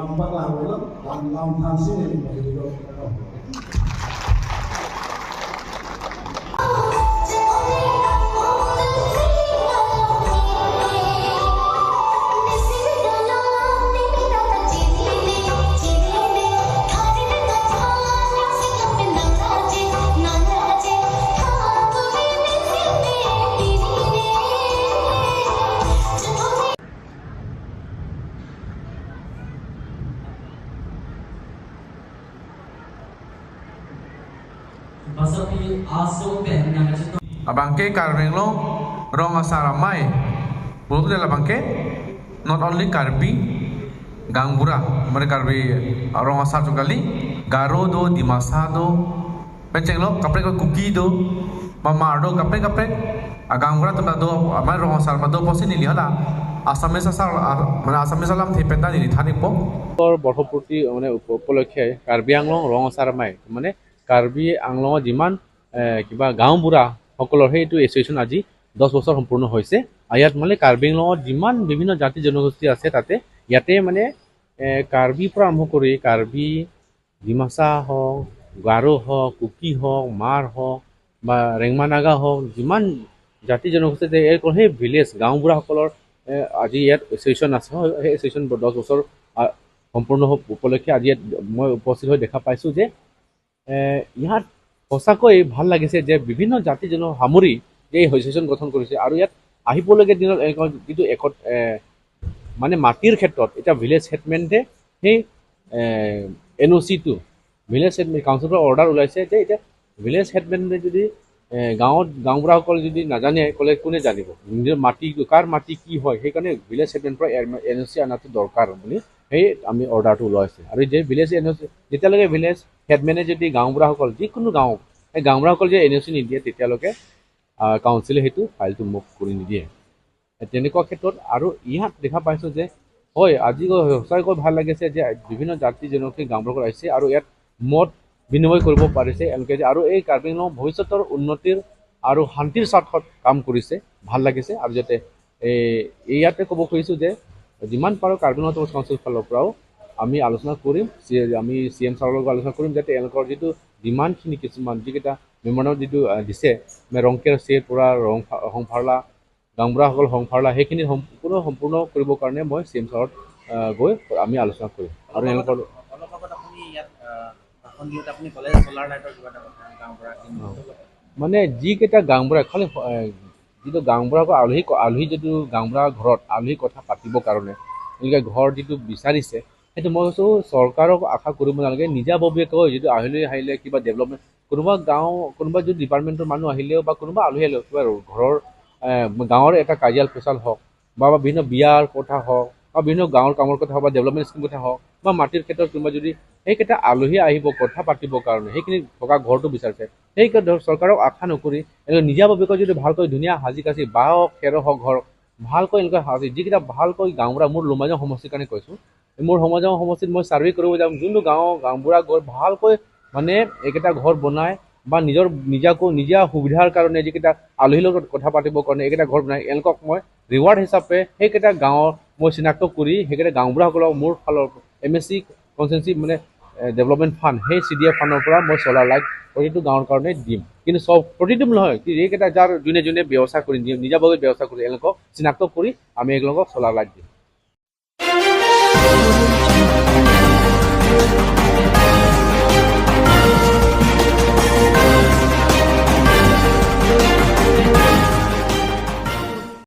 Lam la lam lam than sin ni ba. Abangke Karbi Anglong rong asaramai belum dalam bangke not only Karbi Gangbura mereka Karbi rong asar cukali Garo do Dimasa do penceng lo kapre ko Kuki do Mamar do kapre kapre Gangbura tumda do amai rong asar ma do posi nili hala Assamese asar মানে Assamese আলাম থেপেন্টা নিলি থানি পো বৰ্ষপূৰ্তি মানে উপলক্ষে কাৰ্বি আংলং ৰং আচাৰমাই মানে কাৰ্বি আংলঙৰ যিমান কিবা গাঁওবুঢ়াসকলৰ সেইটো এছ'চিয়েশ্যন আজি 10 বছৰ সম্পূৰ্ণ হৈছে। আৰু ইয়াত মানে কাৰ্বি আংলঙত যিমান বিভিন্ন জাতি জনগোষ্ঠী আছে তাতে ইয়াতে মানে কাৰ্বিৰ পৰা আৰম্ভ কৰি কাৰ্বি, ডিমাচা হওক, গাৰো হওক, কুকি হওক, মাৰ হওক বা ৰেংমা নাগা হওক, যিমান জাতি জনগোষ্ঠী আছে এই সেই ভিলেজ গাঁওবুঢ়াসকলৰ আজি ইয়াত এছ'চিয়েশ্যন আছে। সেই এছ'চিয়েশ্যন 10 বছৰ সম্পূৰ্ণ উপলক্ষে আজি ইয়াত মই উপস্থিত হৈ দেখা পাইছোঁ যে ইয়াত সঁচাকৈ ভাল লাগিছে যে বিভিন্ন জাতি জন সামৰি যে এই এছ'চিয়েশ্যন গঠন কৰিছে। আৰু ইয়াত আহিবলগীয়া দিনত এনেকুৱা যিটো একত মানে মাটিৰ ক্ষেত্ৰত এতিয়া ভিলেজ হেডমেণ্টে সেই এন অ' চিটো ভিলেজ হেডমেন কাউন্সিলৰ অৰ্ডাৰ ওলাইছে যে এতিয়া ভিলেজ হেডমেণ্টে যদি গাঁৱত গাঁওবুঢ়াসকল যদি নাজানে ক'লে কোনে জানিব নিজৰ মাটি কাৰ মাটি কি হয়, সেইকাৰণে ভিলেজ হেডমেণ্টৰ পৰা এন অ' চি অনাটো দৰকাৰ বুলি সেই আমি অৰ্ডাৰটো ওলাইছে। আৰু যে ভিলেজ এন অ' চি যেতিয়ালৈকে ভিলেজ হেডমেনে যদি গাঁওবুঢ়াসকল যিকোনো গাঁও সেই গাঁওবুঢ়াসকল যদি এন অ' চি নিদিয়ে তেতিয়ালৈকে কাউন্সিলে সেইটো ফাইলটো মুভ কৰি নিদিয়ে তেনেকুৱা ক্ষেত্ৰত। আৰু ইয়াত দেখা পাইছোঁ যে হয় আজি সঁচাকৈ ভাল লাগিছে যে বিভিন্ন জাতি জনগোষ্ঠীৰ গাঁওবুঢ়াসকল আহিছে আৰু ইয়াত মত বিনিময় কৰিব পাৰিছে এনেকৈ। আৰু এই কাৰ্বি আংলং ভৱিষ্যতৰ উন্নতিৰ আৰু শান্তিৰ স্বাৰ্থত কাম কৰিছে, ভাল লাগিছে। আৰু যাতে এই ইয়াতে ক'ব খুজিছোঁ যে যিমান পাৰোঁ কাৰ্বি আংলং অট'নমাছ কাউন্সিল ফালৰ পৰাও আমি আলোচনা কৰিম, আমি চি এম ছাৰৰ লগত আলোচনা কৰিম যাতে এওঁলোকৰ যিটো ডিমাণ্ডখিনি কিছুমান যিকেইটা মেমৰেণ্ডাম যিটো দিছে ৰংকেৰ চেৰ পৰা ৰং সংফাৰলা গাঁওবুঢ়াসকল সংফাৰলা সেইখিনি সম্পূৰ্ণ সম্পূৰ্ণ কৰিবৰ কাৰণে মই চি এম ছাৰত গৈ আমি আলোচনা কৰিম। আৰু এওঁলোকৰ মানে যিকেইটা গাঁওবুঢ়া খালি যিটো গাঁওবুঢ়া আলহী আলহী যিটো গাঁওবুঢ়া ঘৰত আলহী কথা পাতিবৰ কাৰণে তেওঁলোকে ঘৰ যিটো বিচাৰিছে সেইটো মই কৈছোঁ চৰকাৰক আশা কৰিব নালাগে, নিজাববীয়াকৈ যিটো আলহী আহিলে কিবা ডেভেলপমেণ্ট কোনোবা গাঁও কোনোবা যদি ডিপাৰ্টমেণ্টৰ মানুহ আহিলেও বা কোনোবা আলহী আহিলেও কিবা ঘৰৰ গাঁৱৰ এটা কাজিয়াল পেচাল হওক বা বিভিন্ন বিয়াৰ কথা হওক বা বিভিন্ন গাঁৱৰ কামৰ কথা হওক বা ডেভেলপমেণ্ট স্কীম কথা হওক বা মাটিৰ ক্ষেত্ৰত কোনোবা যদি সেইকেইটা আলহী আহিব কথা পাতিবৰ কাৰণে সেইখিনি থকা ঘৰটো বিচাৰিছে, সেই চৰকাৰক আশা নকৰি এনেকৈ নিজাববীয়াকৈ যদি ভালকৈ ধুনীয়া সাজি কাচি বাঁহ হওক খেৰৰ হওক ঘৰ ভালকৈ এনেকৈ সাজি যিকেইটা ভালকৈ গাঁওবুঢ়া মোৰ লোমাজাও সমষ্টিৰ কাৰণে কৈছোঁ, মোৰ সমাজৰ সমষ্টিত মই ছাৰ্ভে কৰিব যাম যোনটো গাঁও গাঁওবুঢ়া গৈ ভালকৈ মানে এইকেইটা ঘৰ বনাই বা নিজৰ নিজাকৈ নিজা সুবিধাৰ কাৰণে যিকেইটা আলহীৰ লগত কথা পাতিবৰ কাৰণে এইকেইটা ঘৰ বনাই এওঁলোকক মই ৰিৱাৰ্ড হিচাপে সেইকেইটা গাঁৱৰ মই চিনাক্ত কৰি সেইকেইটা গাঁওবুঢ়াসকলক মোৰ ফালৰ এম এছ চি কনচেঞ্চি মানে ডেভেলপমেণ্ট ফাণ্ড সেই চি ডি এফ ফাণ্ডৰ পৰা মই চ'লাৰ লাইট প্ৰতিটো গাঁৱৰ কাৰণে দিম। কিন্তু চব প্ৰতিটো নহয়, এইকেইটা যাৰ যোনে যোনে ব্যৱস্থা কৰি নিজাববীয়া ব্যৱস্থা কৰি এওঁলোকক চিনাক্ত কৰি আমি এওঁলোকক চ'লাৰ লাইট দিম।